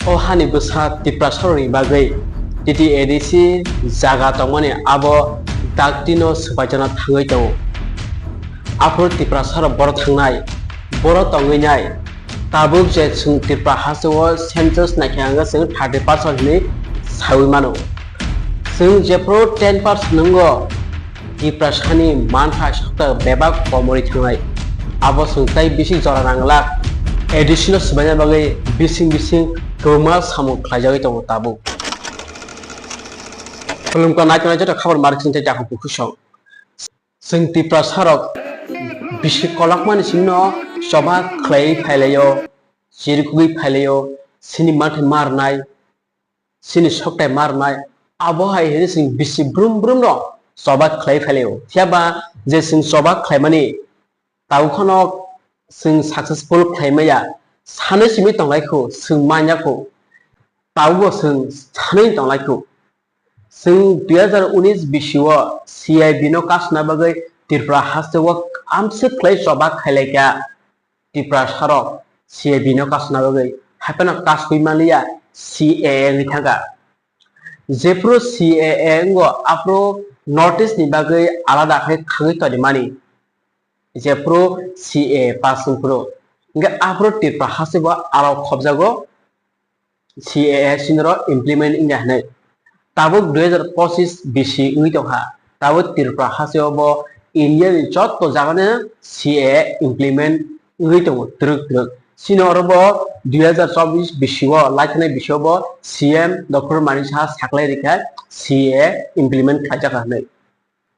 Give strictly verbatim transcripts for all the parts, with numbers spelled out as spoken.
O hani bwsa Tiprasarokni bagwi T T A D C jaga tongmani abo daktino swbaijana thangwi tongo. Aphuru Tiprasarok boro thangnai, boro tongwi nai. Tabuk je chwng Tripura hasteo census naikha hwnkhe chwng thirty percent hinwi sawi mano. Chwng jephuru ten percent wngo, Tiprasani mantha sakta bebak komorwi thangnai. Abo chwng tei bisi jora nanglak. A D C no swbaina bagwi bising bising kwbangma samung khlaijagwi tongo tabuk. Khulumkha naitongnai joto khabar marksing tei jakhuk bukhusong. Chwng Tiprasarok bisi kolokmani singno choba khlaiwi phailaio, chirikgwi phailaio, chini mantha marnai, chini soktai marnai, abo hai hwnwi chwng bisi brum brumno choba khlai phailaio. Phiyaba je chwng choba khlaimani tabuk phano chwng successful khlai maya, sanwi simi tonglaikhu, chwng manyakhu, tabukbo chwng sanwi tonglaikhu. Chwng dui hazar unis bisio C I B no kasna bagwi Tripura hasteo amswk khlai choba khailaikha. Tiprasarok C A B no kasna bagwi, hapheno kaswi manliya, C A A wngwi thangkha. Jephuru C A A wngo, aphuru North East ni bagwi alada khe khagwi tonimani. Jephuru C A A pass wngphuru, hwnkhe aphuru Tripura hasteo aro khobjago C A A sinoro implement wngya hwnwi. Tabuk dui hazar pochis bisi wngwi tongkha. Tabuk Tripura hasteo bo India ni jotto jagano C A A implement wngwi tongo twrwk twrwk. Chini oro bo dui hazar chobis bisio, laithanai bisio bo C M Doctor Manik Saha saklai rikha C A A implement khlaijak hwnwi.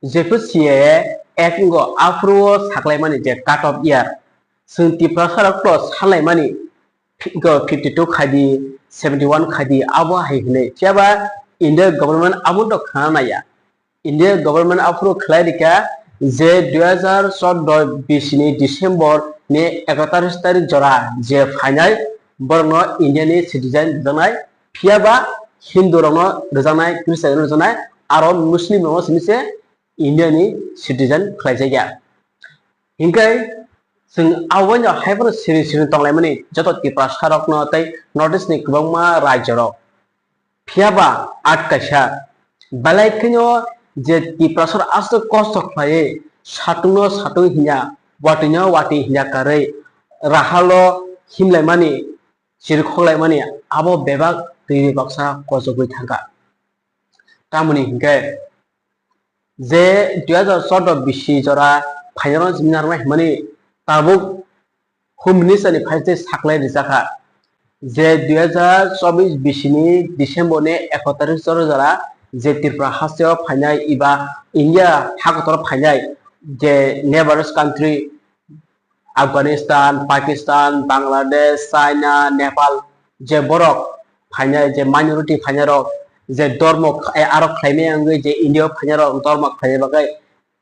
Jephru C A A Act wngo, aphuru o saklaimani je cut off year, chwng Tiprasarok to salaimani, fifty two khaidi, seventy one khaidi, abo hai hwnwi. Phiyaba India government abo to khna naiya. India government aphuru khlai rikha je dui hazar chordo bisini December ni ekatarish tarik jora je phainai, borokno India ni citizen rwjaknai, phiyaba Hindu rokno rwjaknai, Christian rokno rwjaknai, aro Muslim rokno simi se India ni citizen khlaijakya. Hinkhe chwng abono haiphano siri siri tonglaimani joto Tiprasarokno tei North East ni kwbangma rajyorok. Phiyaba at kaisa belai kheno je Tiprasarok aswk kosto khlaiwi satungno satung hinya, watwino watwi hinya karwi, rahalo himlaimani, chirikhoklaimani abo bebak twi baksa kochogwi thangkha. Tamoni hinkhe je dui hazar chordo bisi jora phainai simi narwknai hwnmani tabuk Home Minister ni phaisai saklai rijakha je dui hazar chobis bisini December ni ekatarish jora je Tripura hasteo phainai eba India hakotoro phainai je neighbors country Afghanistan, Pakistan, Bangladesh, China, Nepal, je borok phainai, je minority phainairok, je dormo kh-, eh, aro khlaimaya wngwi je India o phainairok dormo khlaina bagwi,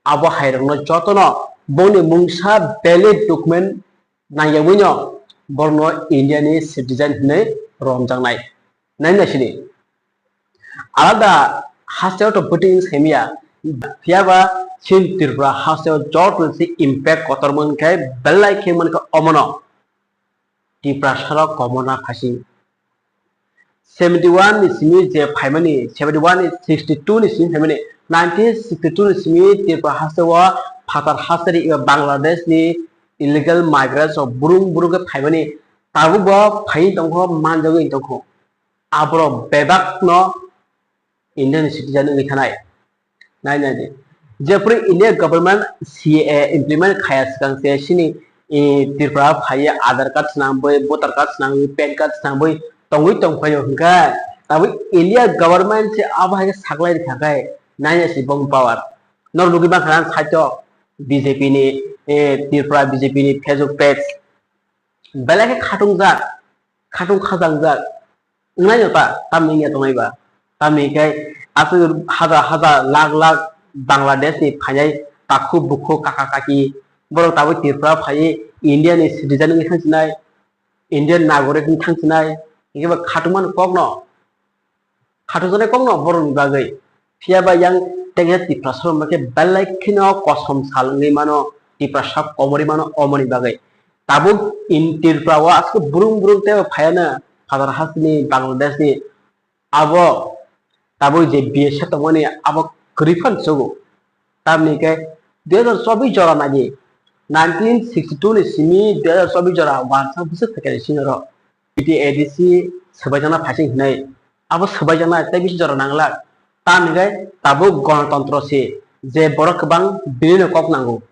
abo hairokno jotono bongni mungsa valid document nangyagwino borokno India ni citizen hwnwi romjaknai. Nai naisidi. Alada hasteo to bwtwi wng saimaya, phiyaba chini Tripura hasteo joto se impact kotorma wngkhe belai khe mankha omono Tiprasarok komorna phaising. Seventy one ni simi je phaimani, seventy one ni sixty two ni simi phaimani, nineteen sixty two ni simi Tripura hasteo phatar hasteni eba Bangladesh ni illegal migrants rok burung burung khe phaimani, tabukbo phaiwi tongkho, manjagwi tongkho. Aborok bebakno Indian citizen wngwi thanai. Nai nai di. Jephru India government C A A implement khaya swkang se chini, eh, Tripura phaiwi Aadhaar card swnambwi, voter card swnambwi, pan card swnambwi tongwi tongphaio hwnkhe, tabuk India government se abo hai khe saklai rikha khe nai nai si bong power. Norok nugwi mankha na site o B J P ni, eh, Tripura B J P ni Facebook page. Belai khe khatungjak, khatung khajangjak. Wngnai no ta, tamni wngya tongnai ba? Tamni khe aswk hajar hajar lakh lakh Bangladesh ni phainai takhuk bukhuk kaka kaki. Borok tabuk Tripura phaiwi India ni citizen wngwi thangsinai, Indian nagorik wngwi thangsinai. Hinkhe ba khatungmani kokno. Khatungjaknai kokno borokni bagwi. Phiyaba yang tengsa Tiprasa rok khe belai kheno kosom sal wngwi mano, Tiprasa komorwi mano omoni bagwi. Tabuk in Tripura o aswk burung burung tei phaiya na phatar hasteni Bangladeshni abo tabuk je B S F tongmani abo kwrwi phano chugo. Tamni khe dui hazar chobbish jora nai di, nineteen sixty two ni simi dui hazar chobbish jora uansuk bwswk phaikha ni simi oro T T A D C swbaijakna phaising hinwi. Abo swbaijakna tei bisi jora nanglak. Tamni khe tabuk gonotontro se, je borok kwbang bini no kok nango.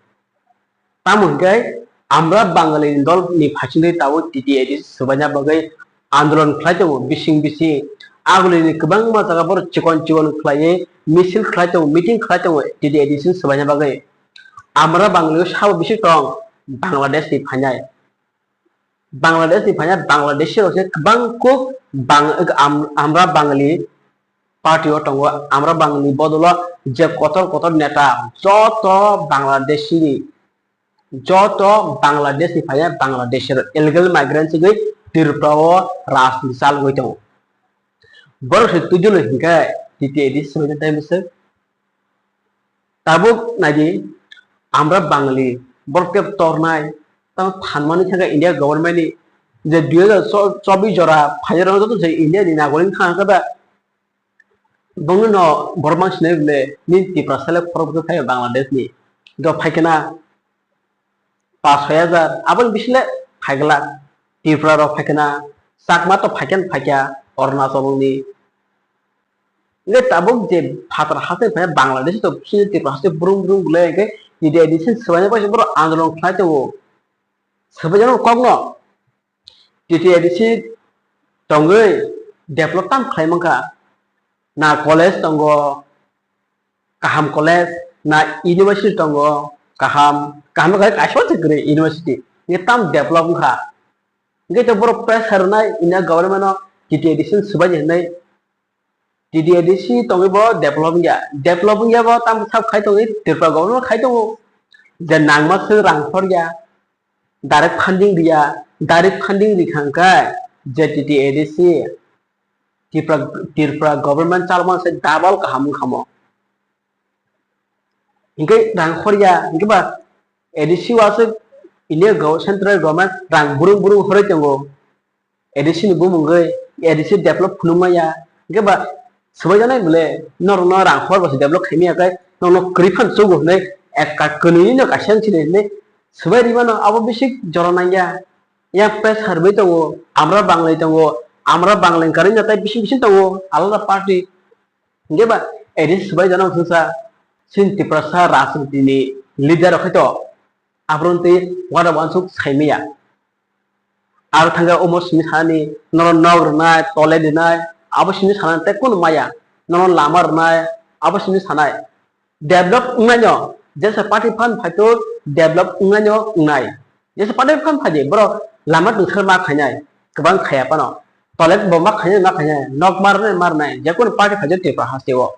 Tamo hwnkhe Amra Bangali ni dol ni phaisingtwi tabuk T T A D C swbaina bagwi andolon khlai tongo bising bising. Agulini kwbangma jaga borok chikon chikon khlaiwi misil khlai tongo, meeting khlai tongo T T A D C swbaina bagwi. Amra Bangali o sabo bising tong Bangladesh ni phainai. Bangladesh ni phainai Bangladeshi rok se kwbang kuk bang-, am-, Amra Bangali party o tongo, Amra Bangali bodolo je kotor kotor neta joto Bangladeshi ni, joto Bangladesh ni phainai Bangladeshi rok illegal migrant se gwi Tripura o rajniti chalogwi tongo. Borok se tujulo hinkhe T T A D C swbaina tai bwswk. Tabuk naidi, Amra Bangali, borok khe tornai, tamo phanmani thangkha India government ni, je dui hazar chobbish jora phaijak rok joto je India ni nagorik thangkha da, bongni no borok mang sinai bole, nini Tiprasa le khorok bwswk phai Bangladesh ni, do phaikhe na, paanch soi hajar, aboni bisingo phaiglak. Tripura rok phaikhe na, Chakma to phaikhe phaikha, Arunachal ni. Hingke tabuk je phatar haste phai Bangladesh to sini Tripura haste brum brum bole hingke T T A D C swbaina bai borok andolon khlai tongo. Swbaijak kokno T T A D C tongwi develop tam khlai mankha. Na college tongo, kaham college, na university tongo, kaham, kaham khe kaisa se kwrwi university. Hingke tam develop wngkha. Hingke to borok pressure rwnai, India government no T T A D C swbai di hinwi. T T A D C tongwi bo develop wngya. Develop wngya bo tam sak khai tongwi, Tripura government khai tongo. Je nangma se rang khorya, direct funding riya, direct funding rikha hwnkhe je T T A D C, Tripura, Tripura government chalmani se double kaham wngkha mo. Hingke rang khorya, hingke ba A D C o aswk India gov-, central government rang burung burung horoi tongo. A D C ni bumungwi A D C develop phunukmaya. Hingke ba swbaijaknai bole norokno rang hor bo se develop khaimaya khe norokno kwrwi phano chugo hinwi ekka kwnwino kaisa wngchini hinwi swbai rwimano abo bisi jora nangya. Yang press harwi tongo, Amra Bangali tongo, Amra Bangali karwi no tei bising bising tongo alada party. Hingke ba A D C swbai jana wngkha chini Tiprasa rajniti ni leader rok hai to. Aphuru twi wada wansuk saimaya. Aro thangkhe omo simi sanani, nono nok rwnai, toilet rwnai, abo simi sanani tei kunu maya. Nono lama rwnai, abo simi sanai. Develop wngnaino, jesa party phan phaitor develop wngnaino wngnai. Jesa party phan phaidi, borok lama tungsar ma khainai, kwbang khaya phano. Toilet bo ma khainai, ma khainai, nok ma rwnai, ma rwnai, jekunu party phaidi Tripura haste o.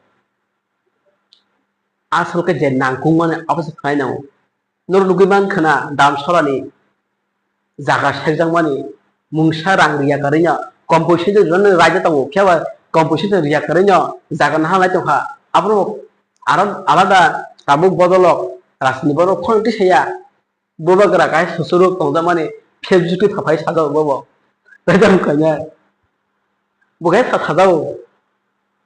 Asol khe je nangkukmani abo se khlai nango. Norok nugwi mankha na Damsarani jaga sekjakmani mungsa rang riya karwino compensation rwna raida tongo, phiya ba compensation riya karwino jaga naha lai tongkha. Abono aro alada tabuk bodolok rajni borok phone tisaya. Bubagra kaisa susuruk tongjakmani Facebook twi thaphai sajao bobo. Tei tamo kanya. Bo khe sa sajao.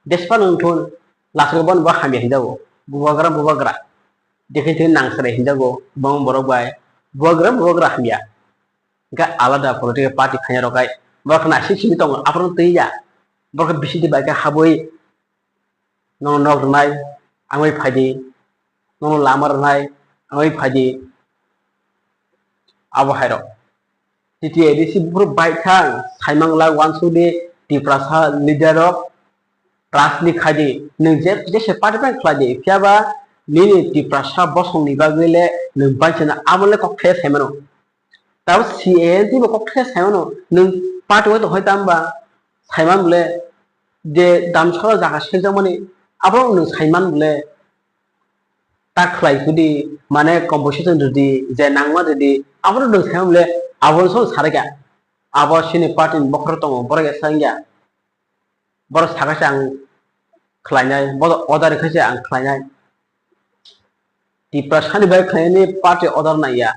Despa nung thun. Lasuk bon bo hamya hinjago. Bubagra, bubagra. Dekhe thik nang sere hinjago. Bong borok bai. Bubagra, bubagra hamya. Ga alada political party khanya rok kai. Borok na sik simi tongo. Aphuru twi ya. Borok bising twi bai khe habwi. Nono nok rwnai, ang bai phaidi. Nono lama rwnai, ang bai phaidi. Abo hai rok. T T A D C buphuru bai thang, saimang lak wansuk di, Tiprasa leader rok, rajni khaidi. Nwng je, jese party bai khlai di, phiya ba nini Tiprasa bosong ni bagwi le nwng bai chana abo le kok the saimano. Tabuk C A N T bo kok khe sai mano, nwng party o tongkhai tamo ba, saiman bole je Damsara jaga sekjakmani, abo nwng saiman bole ta khlai sudi, mane compensation rwdi, je nangma rwdi, abo nwng saiman bole, abo song sarai kha, abo sini party ni bokhorok tongo, borok ya sangya. Borok saka se ang khlainai, bodo order khe se ang khlainai. Tiprasani bai khlainani party order naiya.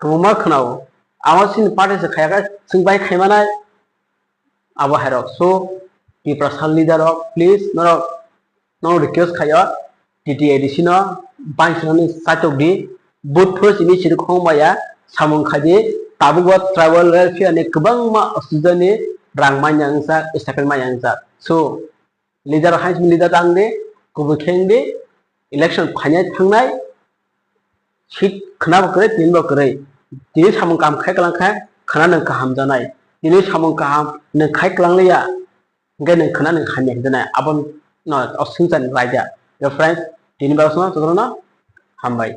Kwbangma khwnao. Amo chini party se khayakhe chwng bai khaimanai. abo hairok. So Tiprasa leader rok, please, norok, norok request khaio, T T A D C no bangsonani chaitok di, vote phuru chini chiri khong maya, samung khai di, tabuk o tribal welfare ni kwbangma osubida ni rang manya wngjak, stipend manya wngjak. So leader hai leader tang di, kubui kheng di, election phainai thangnai, seat khna bo kwrwi, tin bo kwrwi. Tini samung kaham khai kwlang khe, khna nwng kaham janai. Tini samung kaham nwng khai kwlang liya, hingke nwng khna nwng hamya janai. Abo no o swngchar ni raida. Yo friends, tini bagwi no jotono hambai.